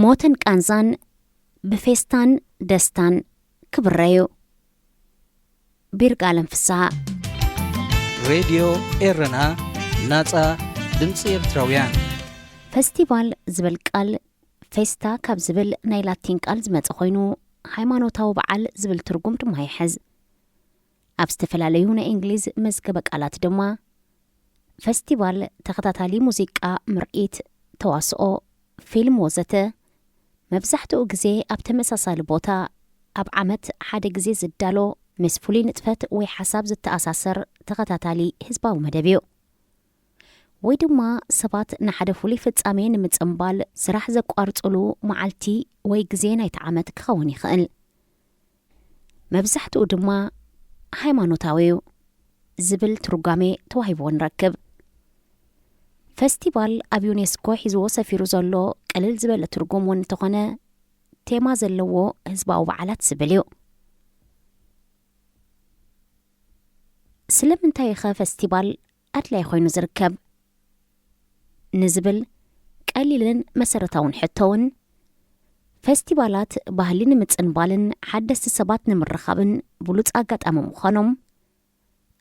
ሞትን ቃንዛን ብፌስታን ደስታን ክብረዩ። ቢርጋለም ፍስሃ። ሬድዮ ኤረና፣ ናጻ ድምጺ ኤርትራውያን። ፈስቲቫል ዝብል ቃል ፌስታ ካብ ዝብል ናይ ላቲን ቃል ዝመጸ ኮይኑ፣ ሃይማኖታዊ በዓል ዝብል ትርጉም ድማ ይሕዝ። ኣብ ዝተፈላለዩ ናይ እንግሊዝ መዝገበ ቃላት ድማ ፈስቲቫል ተኸታታሊ ሙዚቃ፣ ምርኢት፣ ተዋስኦ፣ ፊልም ወዘተ፣ መብዛሕትኡ ግዜ ኣብ ተመሳሳሊ ቦታ ኣብ ዓመት ሓደ ግዜ ዝዳሎ፣ ምስ ፍሉይ ንጥፈት ወይ ሓሳብ ዝተኣሳሰር ተኸታታሊ ህዝባዊ መደብ እዩ። ወይ ድማ ሰባት ንሓደ ፍሉይ ፍጻሜ ንምጽንባል ስራሕ ዘቋርጽሉ መዓልቲ ወይ ግዜ ናይቲ ዓመት ክኸውን ይኽእል። መብዛሕትኡ ድማ ሃይማኖታዊ እዩ ዝብል ትርጓሜ ተዋሂብዎ ንረክብ። ፈስቲቫል ኣብ ዩኔስኮ ሒዝዎ ሰፊሩ ዘሎ ቅልል ዝበለ ትርጉም እውን እንተኾነ፣ ቴማ ዘለዎ ህዝባዊ በዓላት ዝብል እዩ። ስለምንታይ ኸ ፈስቲቫል ኣድላይ ኮይኑ ዝርከብ ንዝብል ቀሊልን መሰረታውን ሕቶ እውን፣ ፈስቲቫላት ባህሊ ንምጽንባልን ሓደስቲ ሰባት ንምርኻብን ብሉጽ ኣጋጣሚ ምዃኖም፣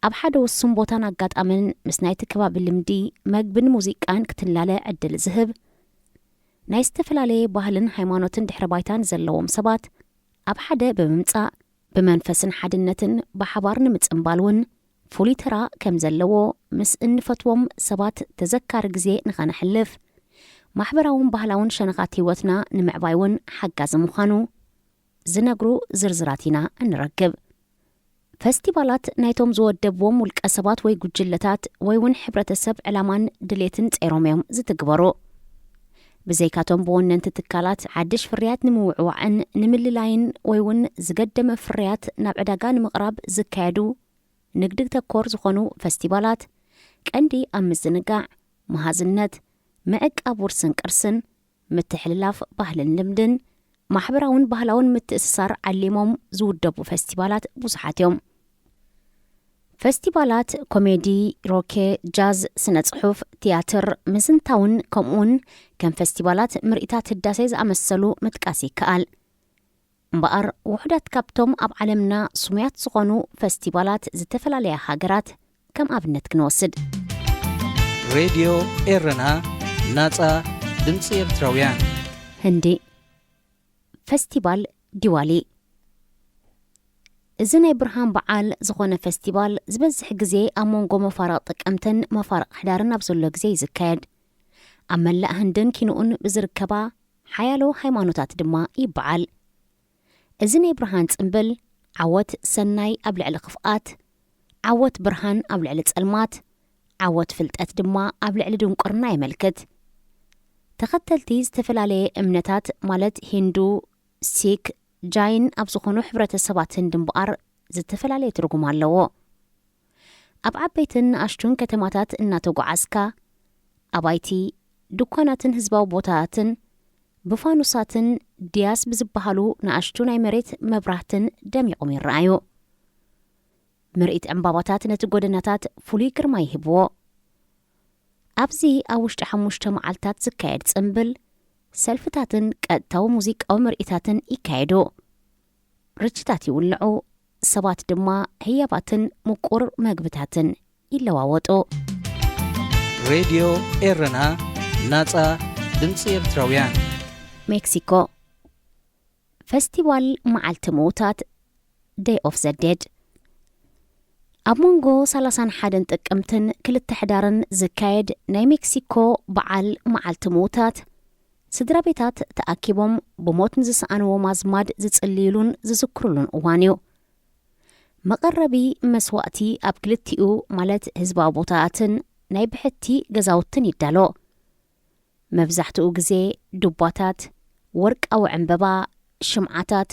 ኣብ ሓደ ውሱን ቦታን ኣጋጣምን ምስ ናይቲ ከባቢ ልምዲ፣ መግብን ሙዚቃን ክትላለ ዕድል ዝህብ፣ ናይ ዝተፈላለየ ባህልን ሃይማኖትን ድሕረ ባይታን ዘለዎም ሰባት ኣብ ሓደ ብምምጻእ፣ ብመንፈስን ሓድነትን ብሓባር ንምጽንባል እውን ፍሉይ ተራ ከም ዘለዎ፣ ምስ እንፈትዎም ሰባት ተዘካሪ ግዜ ንኸነሕልፍ፣ ማሕበራውን ባህላውን ሸነኻት ህይወትና ንምዕባይ እውን ሓጋዚ ምዃኑ ዝነግሩ ዝርዝራት ኢና እንረክብ። ፈስቲቫላት ናይቶም ዝወደብዎም ውልቀ ሰባት ወይ ጉጅለታት ወይ እውን ሕብረተሰብ ዕላማን ድሌትን ጸይሮም እዮም ዝትግበሩ። ብዘይካቶም ብወነንቲ ትካላት ሓድሽ ፍርያት ንምውዕዋዕን ንምልላይን ወይ እውን ዝገደመ ፍርያት ናብ ዕዳጋ ንምቕራብ ዝካየዱ ንግዲ ተኮር ዝኾኑ ፈስቲቫላት ቀንዲ ኣብ ምዝንጋዕ፣ መሃዝነት፣ ምዕቃብ ውርስን ቅርስን፣ ምትሕልላፍ ባህልን ልምድን፣ ማሕበራውን ባህላውን ምትእስሳር ዓሊሞም ዝውደቡ ፈስቲቫላት ብዙሓት እዮም። ፈስቲቫላት ኮሜዲ፣ ሮኬ፣ ጃዝ፣ ስነ ጽሑፍ፣ ቲያትር፣ ምዝንታውን ከምኡውን ከም ፈስቲቫላት ምርኢታት ህዳሴ ዝኣመሰሉ ምጥቃስ ይከኣል። እምበኣር ውሑዳት ካብቶም ኣብ ዓለምና ስሙያት ዝኾኑ ፈስቲቫላት ዝተፈላለያ ሃገራት ከም ኣብነት ክንወስድ። ሬድዮ ኤረና፣ ናጻ ድምጺ ኤርትራውያን። ህንዲ። ፈስቲቫል ዲዋሊ። እዚ ናይ ብርሃን በዓል ዝኾነ ፈስቲቫል ዝበዝሕ ግዜ ኣብ መንጎ መፋርቕ ጥቅምትን መፋርቕ ሕዳርን ኣብ ዘሎ ግዜ እዩ ዝካየድ። ኣብ መላእ ህንድን ኪንኡን ብዝርከባ ሓያሎ ሃይማኖታት ድማ ይበዓል። እዚ ናይ ብርሃን ጽምብል ዓወት ሰናይ ኣብ ልዕሊ ክፍኣት፣ ዓወት ብርሃን ኣብ ልዕሊ ጸልማት፣ ዓወት ፍልጠት ድማ ኣብ ልዕሊ ድንቁርና የመልክት። ተኸተልቲ ዝተፈላለየ እምነታት ማለት ሂንዱ፣ ሲክ፣ ጃይን ኣብ ዝኾኑ ሕብረተሰባት ህንዲ እምበኣር ዝተፈላለየ ትርጉም ኣለዎ። ኣብ ዓበይትን ንኣሽቱን ከተማታት እናተጓዓዝካ፣ ኣባይቲ፣ ድኳናትን ህዝባዊ ቦታታትን ብፋኑሳትን ዲያስ ብዝበሃሉ ንኣሽቱ ናይ መሬት መብራህትን ደሚቖም ይረኣዩ። ምርኢት ዕምባባታት ነቲ ጎደናታት ፍሉይ ግርማ ይህብዎ። ኣብዚ ኣብ ውሽጢ ሓሙሽተ መዓልታት ዝካየድ ጽምብል፣ ሰልፍታትን ቀጥታዊ ሙዚቃዊ ምርኢታትን ይካየዱ። ርችታት ይውልዑ፣ ሰባት ድማ ህያባትን ምቁር መግብታትን ይለዋወጡ። ሬድዮ ኤረና፣ ናጻ ድምጺ ኤርትራውያን። ሜክሲኮ። ፈስቲቫል መዓልቲ ምዉታት፣ Day of the Dead። ኣብ መንጎ ሰላሳን ሓደን ጥቅምትን ክልተ ሕዳርን ዝካየድ ናይ ሜክሲኮ በዓል መዓልቲ ምዉታት፣ ስድራ ቤታት ተኣኪቦም ብሞት ንዝሰኣንዎም ኣዝማድ ዝጽልይሉን ዝዝክሩሉን እዋን እዩ። መቐረቢ መስዋእቲ ኣብ ክልቲኡ፣ ማለት ህዝባዊ ቦታታትን ናይ ብሕቲ ገዛውትን ይዳሎ። መብዛሕትኡ ግዜ ዱባታት፣ ወርቃዊ ዕምበባ፣ ሽምዓታት፣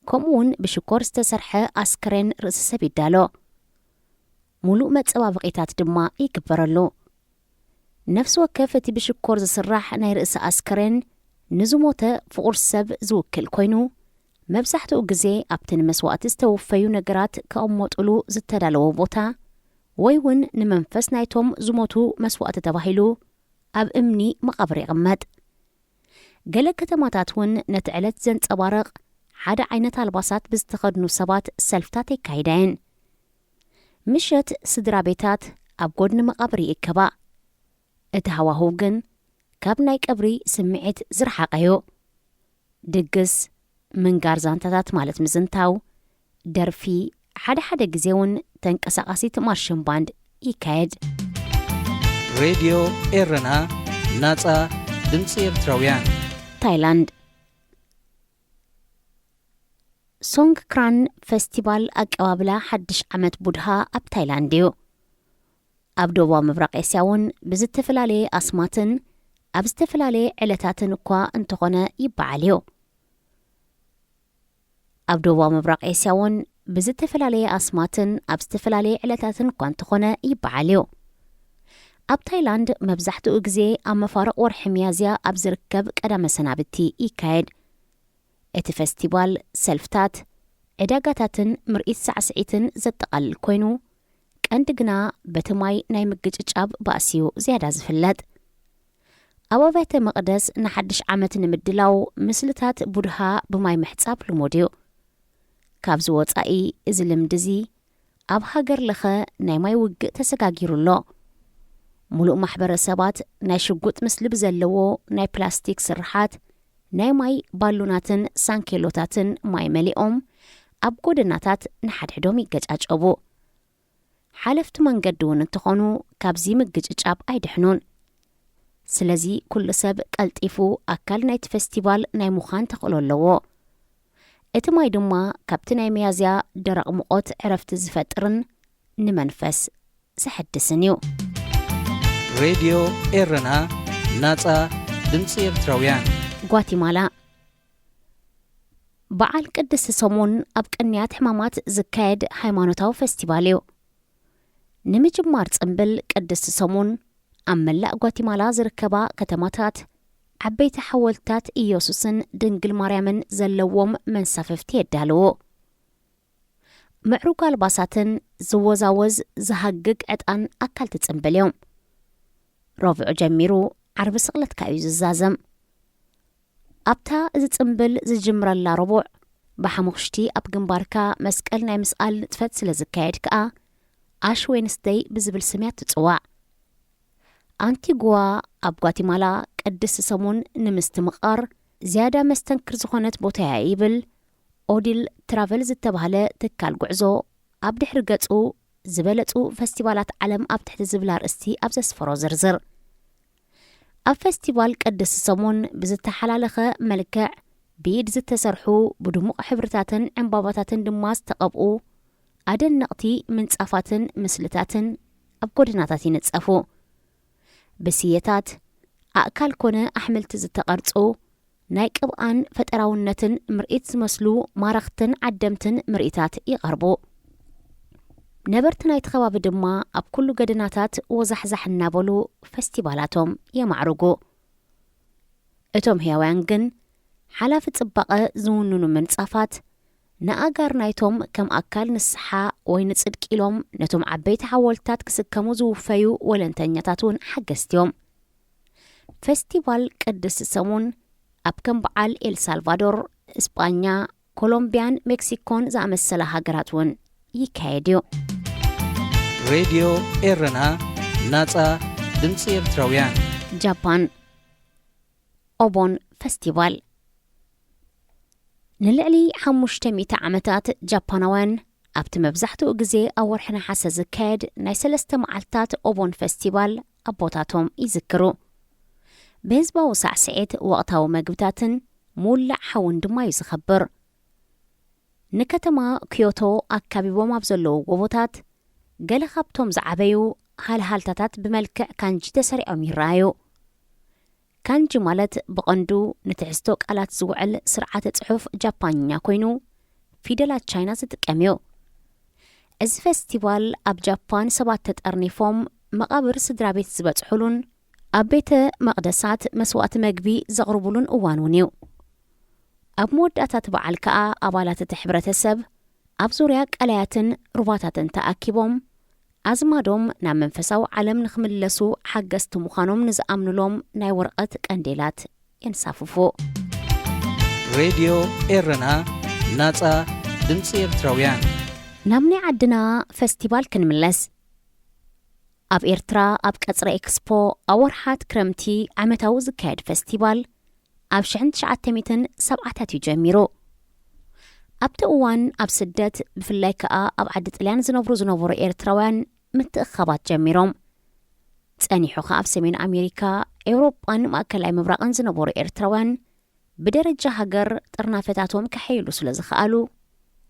ከምኡውን ብሽኮር ዝተሰርሐ ኣስክሬን ርእሲ ሰብ ይዳሎ። ሙሉእ መጸባበቒታት ድማ ይግበረሉ። ነፍሲ ወከፍ እቲ ብሽኮር ዝስራሕ ናይ ርእሲ ኣስክሬን ንዝሞተ ፍቑር ሰብ ዝውክል ኮይኑ፣ መብዛሕትኡ ግዜ ኣብቲ ንመስዋእቲ ዝተወፈዩ ነገራት ክቕመጡሉ ዝተዳለወ ቦታ ወይ እውን ንመንፈስ ናይቶም ዝሞቱ መስዋእቲ ተባሂሉ ኣብ እምኒ መቓብር ይቕመጥ። ገለ ከተማታት እውን ነቲ ዕለት ዘንጸባርቕ ሓደ ዓይነት ኣልባሳት ብዝተኸድኑ ሰባት ሰልፍታት የካይዳ እየን። ምሸት ስድራ ቤታት ኣብ ጎድኒ መቓብር ይእከባ። እቲ ሃዋህው ግን ካብ ናይ ቀብሪ ስምዒት ዝረሓቐ እዩ። ድግስ፣ ምንጋር ዛንታታት ማለት ምዝንታው፣ ደርፊ፣ ሓደ ሓደ ግዜ እውን ተንቀሳቓሲት ማርሽን ባንድ ይካየድ። ሬድዮ ኤረና፣ ናጻ ድምጺ ኤርትራውያን። ታይላንድ። ሶንግ ክራን ፈስቲቫል ኣቀባብላ ሓድሽ ዓመት ቡድሃ ኣብ ታይላንድ እዩ። ኣብ ደቡባዊ ምብራቕ ኤስያ እውን ብዝተፈላለየ ኣስማትን ኣብ ዝተፈላለየ ዕለታትን እኳ እንተኾነ ይበዓል እዩ። ኣብ ደቡባዊ ምብራቕ ኤስያ እውን ብዝተፈላለየ ኣስማትን ኣብ ዝተፈላለየ ዕለታትን እኳ እንተኾነ ይበዓል እዩ። ኣብ ታይላንድ መብዛሕትኡ ግዜ ኣብ መፋርቕ ወርሒ ሚያዝያ ኣብ ዝርከብ ቀዳመ ሰናብቲ ይካየድ። እቲ ፈስቲቫል ሰልፍታት፣ ዕዳጋታትን ምርኢት ሳዕስዒትን ዘጠቓልል ኮይኑ፣ ቀንዲ ግና በቲ ማይ ናይ ምግጭጫብ ባእሲዩ ዝያዳ ዝፍለጥ። ኣብ ኣብያተ መቕደስ ንሓድሽ ዓመት ንምድላው ምስልታት ቡድሃ ብማይ ምሕጻብ ልሙድ እዩ። ካብዚ ወጻኢ፣ እዚ ልምዲ እዚ ኣብ ሃገር ለኸ ናይ ማይ ውግእ ተሰጋጊሩ ኣሎ። ሙሉእ ማሕበረሰባት ናይ ሽጉጥ ምስሊ ብዘለዎ ናይ ፕላስቲክ ስርሓት ናይ ማይ ባሉናትን ሳንኬሎታትን ማይ መሊኦም ኣብ ጎደናታት ንሓድሕዶም ይገጫጨቡ። ሓለፍቲ መንገዲ እውን እንተኾኑ ካብዚ ምግጭጫብ ኣይድሕኑን። ስለዚ ኩሉ ሰብ ቀልጢፉ ኣካል ናይቲ ፈስቲቫል ናይ ምዃን ተኽእሎ ኣለዎ። እቲ ማይ ድማ ካብቲ ናይ ሚያዝያ ደረቕ ሙቐት ዕረፍቲ ዝፈጥርን ንመንፈስ ዘሐድስን እዩ። ሬድዮ ኤረና፣ ናጻ ድምጺ ኤርትራውያን። ጓቲማላ። በዓል ቅድስቲ ሰሙን ኣብ ቅንያት ሕማማት ዝካየድ ሃይማኖታዊ ፈስቲቫል እዩ። ንምጅማር ጽምብል ቅድስቲ ሰሙን ኣብ መላእ ጓቲማላ ዝርከባ ከተማታት ዓበይቲ ሓወልትታት ኢየሱስን ድንግል ማርያምን ዘለዎም መንሳፍፍቲ የዳልዉ። ምዕሩግ ኣልባሳትን ዝወዛወዝ ዝሃግግ ዕጣን ኣካል ትጽምብል እዮም። ረቡዕ ጀሚሩ ዓርቢ ስቕለትካ እዩ ዝዛዘም። ኣብታ እዚ ጽምብል ዝጅምረላ ረቡዕ፣ ብሓሙኽሽቲ ኣብ ግንባርካ መስቀል ናይ ምስኣል ንጥፈት ስለ ዝካየድ ከኣ ኣሽ ዌንስደይ ብዝብል ስም እያ ትጽዋዕ። ኣንቲጉዋ ኣብ ጓቲማላ ቅድስቲ ሰሙን ንምስትምቓር ዝያዳ መስተንክር ዝኾነት ቦታ እያ ይብል ኦዲል ትራቨል ዝተባህለ ትካል ጉዕዞ ኣብ ድሕሪ ገጹ ዝበለጹ ፈስቲቫላት ዓለም ኣብ ትሕቲ ዝብል ኣርእስቲ ኣብ ዘስፈሮ ዝርዝር። ኣብ ፈስቲቫል ቅድስቲ ሰሙን ብዝተሓላለኸ መልክዕ ብኢድ ዝተሰርሑ ብድሙቕ ሕብርታትን ዕምባባታትን ድማ ዝተቐብኡ ኣደነቕቲ ምንጻፋትን ምስልታትን ኣብ ጎደናታት ይንጸፉ። ብስየታት፣ ኣእካል ኮነ ኣሕምልቲ ዝተቐርጹ ናይ ቅብኣን ፈጠራውነትን ምርኢት ዝመስሉ ማረኽትን ዓደምትን ምርኢታት ይቐርቡ። ነበርቲ ናይቲ ከባቢ ድማ ኣብ ኩሉ ገደናታት ወዛሕዛሕ እናበሉ ፈስቲቫላቶም የማዕርጉ። እቶም ህያውያን ግን ሓላፊ ጽባቐ ዝውንኑ ምንጻፋት ንኣጋር ናይቶም ከም ኣካል ንስሓ ወይ ንጽድቂ ኢሎም ነቶም ዓበይቲ ሓወልትታት ክስከሙ ዝውፈዩ ወለንተኛታት እውን ሓገዝቲ እዮም። ፈስቲቫል ቅድስቲ ሰሙን ኣብ ከም በዓል ኤልሳልቫዶር፣ እስጳኛ፣ ኮሎምቢያን ሜክሲኮን ዝኣመሰላ ሃገራት እውን ይካየድ እዩ። ሬድዮ ኤረና፣ ናጻ ድምጺ ኤርትራውያን። ጃፓን። ኦቦን ፈስቲቫል። ንልዕሊ ሓሙሽተ ሚእቲ ዓመታት ጃፓናውያን ኣብቲ መብዛሕትኡ ግዜ ኣብ ወርሒ ነሓሰ ዝካየድ ናይ ሰለስተ መዓልታት ኦቦን ፈስቲቫል ኣቦታቶም ይዝክሩ። ብህዝባዊ ሳዕስዒት፣ ወቕታዊ መግብታትን ምውላዕ ሓውን ድማ እዩ ዝኸብር። ንከተማ ኪዮቶ ኣካቢቦም ኣብ ዘለዉ ጎቦታት፣ ገለ ካብቶም ዝዓበዩ ሃልሃልታታት ብመልክዕ ካንጂ ተሰሪዖም ይረኣዩ። ካንጂ ማለት ብቐንዱ ንትሕዝቶ ቃላት ዝውዕል ስርዓተ ጽሑፍ ጃፓንኛ ኮይኑ፣ ፊደላት ቻይና ዝጥቀም እዩ። እዚ ፈስቲቫል ኣብ ጃፓን ሰባት ተጠርኒፎም መቓብር ስድራ ቤት ዝበጽሑሉን ኣብ ቤተ መቕደሳት መስዋእቲ መግቢ ዘቕርቡሉን እዋን እውን እዩ። ኣብ መወዳእታ እቲ በዓል ከኣ ኣባላት እቲ ሕብረተሰብ ኣብ ዙርያ ቀላያትን ሩባታትን ተኣኪቦም ኣዝማዶም ናብ መንፈሳዊ ዓለም ንኽምለሱ ሓገዝቲ ምዃኖም ንዝኣምኑሎም ናይ ወረቐት ቀንዴላት የንሳፍፉ። ሬድዮ ኤረና፣ ናጻ ድምጺ ኤርትራውያን። ናብ ናይ ዓድና ፈስቲቫል ክንምለስ። ኣብ ኤርትራ ኣብ ቀጽሪ ኤክስፖ ኣብ ወርሓት ክረምቲ ዓመታዊ ዝካየድ ፈስቲቫል ኣብ ሽሕን ትሽዓተ ሚእትን ሰብዓታት እዩ ጀሚሩ። ኣብቲ እዋን ኣብ ስደት ብፍላይ ከኣ ኣብ ዓዲ ጥልያን ዝነብሩ ዝነበሩ ኤርትራውያን ምትእኻባት ጀሚሮም። ጸኒሑ ከኣ ኣብ ሰሜን ኣሜሪካ፣ ኤውሮጳን ማእከላይ ምብራቕን ዝነበሩ ኤርትራውያን ብደረጃ ሃገር ጥርናፈታቶም ከሐይሉ ስለ ዝኸኣሉ፣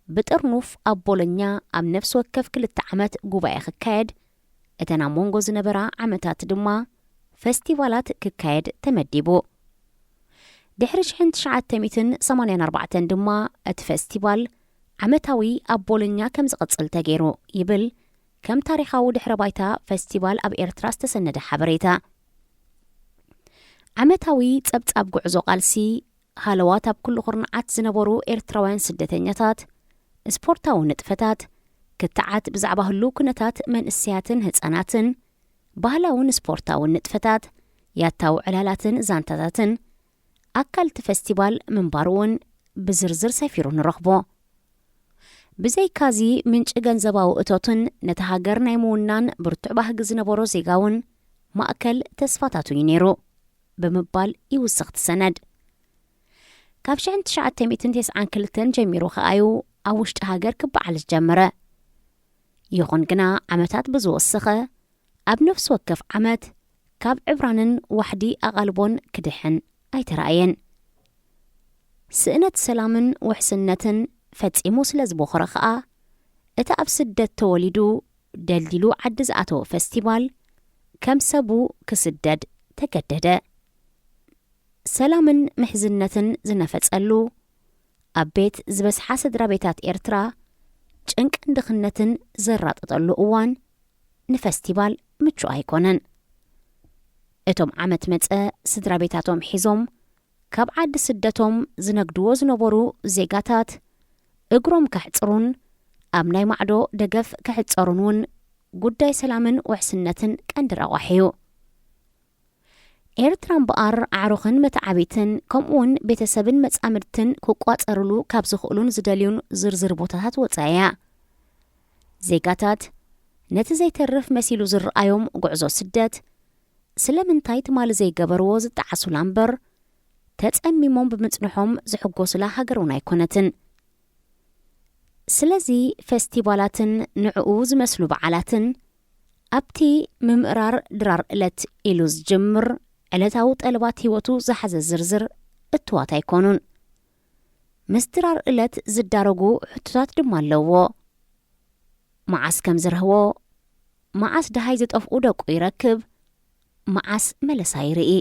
ብጥርኑፍ ኣብ ቦሎኛ ኣብ ነፍሲ ወከፍ ክልተ ዓመት ጉባኤ ክካየድ፣ እተን ኣብ መንጎ ዝነበራ ዓመታት ድማ ፈስቲቫላት ክካየድ ተመዲቡ። ድሕሪ ሽሕን ትሽዓተ ሚእትን ሰማንያን ኣርባዕተን ድማ እቲ ፈስቲቫል ዓመታዊ ኣብ ቦሎኛ ከም ዝቕጽል ተገይሩ ይብል ከም ታሪኻዊ ድሕረ ባይታ ፈስቲቫል ኣብ ኤርትራ ዝተሰነደ ሓበሬታ። ዓመታዊ ጸብጻብ ጉዕዞ ቃልሲ፣ ሃለዋት ኣብ ኩሉ ኩርናዓት ዝነበሩ ኤርትራውያን ስደተኛታት፣ ስፖርታዊ ንጥፈታት፣ ክትዓት ብዛዕባ ህሉው ኩነታት መንእሰያትን ህጻናትን፣ ባህላውን ስፖርታውን ንጥፈታት፣ ያታዊ ዕላላትን ዛንታታትን ኣካል እቲ ፈስቲቫል ምንባሩ እውን ብዝርዝር ሰፊሩ ንረኽቦ። ብዘይካዚ ምንጪ ገንዘባዊ እቶትን ነቲ ሃገር ናይ ምውናን ብርቱዕ ባህጊ ዝነበሮ ዜጋ እውን ማእከል ተስፋታቱ እዩ ነይሩ ብምባል ይውስኽ እቲ ሰነድ። ካብ ሽሕን ትሽዓተ ሚእትን ተስዓን ክልተን ጀሚሩ ከኣዩ ኣብ ውሽጢ ሃገር ክበዓል ዝጀመረ። ይኹን ግና ዓመታት ብዝወሰኸ ኣብ ነፍሲ ወከፍ ዓመት ካብ ዕብራንን ዋሕዲ ኣቓልቦን ክድሕን ኣይተራእየን። ስእነት ሰላምን ውሕስነትን ፈጺሙ ስለ ዝቦኸረ ኸኣ፣ እቲ ኣብ ስደት ተወሊዱ ደልዲሉ ዓዲ ዝኣተወ ፈስቲቫል ከም ሰቡ ክስደድ ተገደደ። ሰላምን ምሕዝነትን ዝነፈጸሉ፣ ኣብ ቤት ዝበዝሓ ስድራ ቤታት ኤርትራ ጭንቅን ድኽነትን ዘራጠጠሉ እዋን፣ ንፈስቲቫል ምቹእ ኣይኮነን። እቶም ዓመት መጸ ስድራ ቤታቶም ሒዞም ካብ ዓዲ ስደቶም ዝነግድዎ ዝነበሩ ዜጋታት፣ እግሮም ከሕጽሩን ኣብ ናይ ማዕዶ ደገፍ ክሕጸሩን እውን ጉዳይ ሰላምን ውሕስነትን ቀንዲ ረቋሒ እዩ። ኤርትራ እምበኣር ኣዕሩኽን መተዓቢትን ከምኡውን ቤተሰብን መጻምድትን ክቋጸርሉ ካብ ዝኽእሉን ዝደልዩን ዝርዝር ቦታታት ወጻኢ እያ። ዜጋታት ነቲ ዘይተርፍ መሲሉ ዝረኣዮም ጉዕዞ ስደት፣ ስለምንታይ ትማሊ ዘይገበርዎ ዝጠዓሱላ እምበር፣ ተጸሚሞም ብምጽንሖም ዝሕጎሱላ ሃገር እውን ኣይኮነትን። ስለዚ ፈስቲቫላትን ንዕኡ ዝመስሉ በዓላትን ኣብቲ ምምእራር ድራር ዕለት ኢሉ ዝጅምር ዕለታዊ ጠለባት ህይወቱ ዝሓዘ ዝርዝር እትዋት ኣይኮኑን። ምስ ድራር ዕለት ዝዳረጉ ሕቶታት ድማ ኣለዎ። መዓስ ከም ዝረህቦ፣ መዓስ ደሃይ ዝጠፍኡ ደቁ ይረክብ፣ መዓስ መለሳ ይርኢ።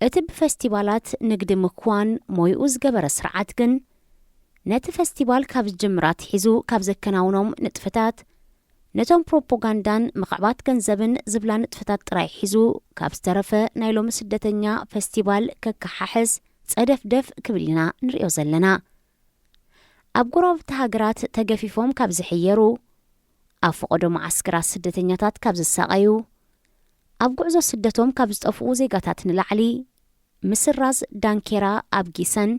እቲ ብፈስቲቫላት ንግዲ ምክዋን ሞይኡ ዝገበረ ስርዓት ግን፣ ነቲ ፈስቲቫል ካብ ዝጅምር ኣትሒዙ ካብ ዘከናውኖም ንጥፈታት፣ ነቶም ፕሮፓጋንዳን ምኽዕባት ገንዘብን ዝብላ ንጥፈታት ጥራይ ሒዙ ካብ ዝተረፈ ናይ ሎሚ ስደተኛ ፈስቲቫል ከከሓሕስ ጸደፍደፍ ክብል ኢና ንርእዮ ዘለና። ኣብ ጎረባብቲ ሃገራት ተገፊፎም ካብ ዝሕየሩ፣ ኣብ ፈቐዶ መዓስከራት ስደተኛታት ካብ ዝሳቐዩ፣ ኣብ ጉዕዞ ስደቶም ካብ ዝጠፍኡ ዜጋታት ንላዕሊ፣ ምስራዝ ዳንኬራ ኣብ ጊሰን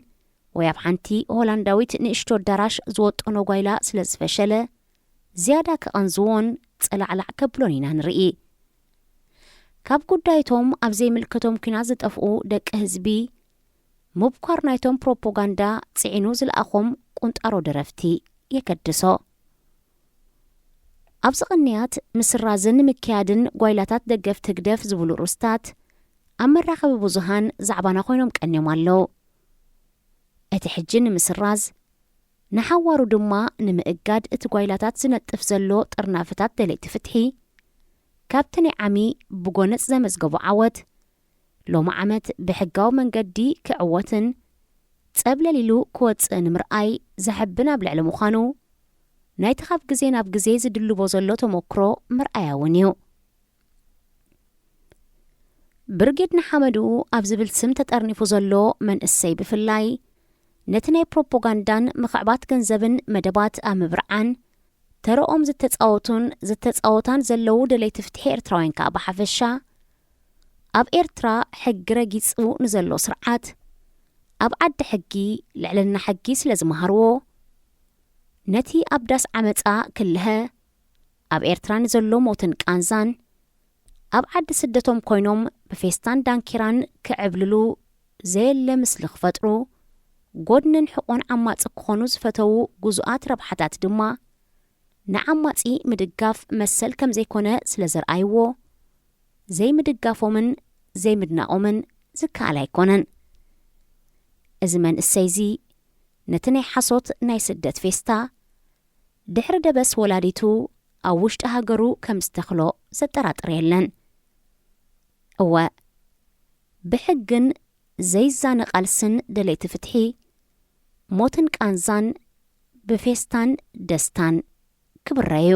ወይ ኣብ ሓንቲ ሆላንዳዊት ንእሽቶ ኣዳራሽ ዝወጠኖ ጓይላ ስለ ዝፈሸለ፣ ዝያዳ ክቐንዝዎን ጸላዕላዕ ከብሎን ኢና ንርኢ። ካብ ጉዳይቶም ኣብ ዘይምልከቶም ኲናት ዝጠፍኡ ደቂ ህዝቢ፣ ምብኳር ናይቶም ፕሮፓጋንዳ ጽዒኑ ዝለኣኾም ቁንጣሮ ደረፍቲ የገድሶ። ኣብዚ ቅንያት ምስራዝን ምክያድን ጓይላታት ደገፍቲ ህግደፍ ዝብሉ ርእስታት ኣብ መራኸቢ ብዙሃን ዛዕባና ኮይኖም ቀንዮም ኣለዉ። እቲ ሕጂ ንምስራዝ፣ ንሓዋሩ ድማ ንምእጋድ እቲ ጓይላታት ዝነጥፍ ዘሎ ጥርናፈታት ደለይቲ ፍትሒ፣ ካብቲ ናይ ዓሚ ብጎነጽ ዘመዝገቦ ዓወት፣ ሎሚ ዓመት ብሕጋዊ መንገዲ ክዕወትን ጸብለል ኢሉ ክወጽእን ምርኣይ ዘሐብን ኣብ ልዕሊ ምዃኑ፣ ናይቲ ካብ ግዜ ናብ ግዜ ዝድልቦ ዘሎ ተመክሮ መርኣያ እውን እዩ። ብርጌድ ንሓመዱ ኣብ ዝብል ስም ተጠርኒፉ ዘሎ መንእሰይ ብፍላይ፣ ነቲ ናይ ፕሮፓጋንዳን ምኽዕባት ገንዘብን መደባት ኣብ ምብርዓን ተረኦም ዝተጻወቱን ዝተጻወታን ዘለዉ ደለይቲ ፍትሒ ኤርትራውያን ከኣ ብሓፈሻ፣ ኣብ ኤርትራ ሕጊ ረጊጹ ንዘሎ ስርዓት፣ ኣብ ዓዲ ሕጊ ልዕልና ሕጊ ስለ ዝመሃርዎ፣ ነቲ ኣብ ዳስ ዓመጻ ክልሀ፣ ኣብ ኤርትራ ንዘሎ ሞትን ቃንዛን፣ ኣብ ዓዲ ስደቶም ኮይኖም ብፌስታን ዳንኪራን ክዕብልሉ ዘየለ ምስሊ ክፈጥሩ፣ ጎድንን ሕቖን ዓማጺ ክኾኑ ዝፈተዉ ግዙኣት ረብሓታት ድማ፣ ንዓማጺ ምድጋፍ መሰል ከም ዘይኮነ ስለ ዘርኣይዎ፣ ዘይምድጋፎምን ዘይምድናቖምን ዝከኣል ኣይኮነን። እዚ መንእሰይዚ ነቲ ናይ ሓሶት ናይ ስደት ፌስታ፣ ድሕሪ ደበስ ወላዲቱ ኣብ ውሽጢ ሃገሩ ከም ዝተኽሎ ዘጠራጥር የለን። እወ፣ ብሕግን ዘይዛነ ቃልስን ደለይቲ ፍትሒ፣ ሞትን ቃንዛን ብፌስታን ደስታን ክብረዩ።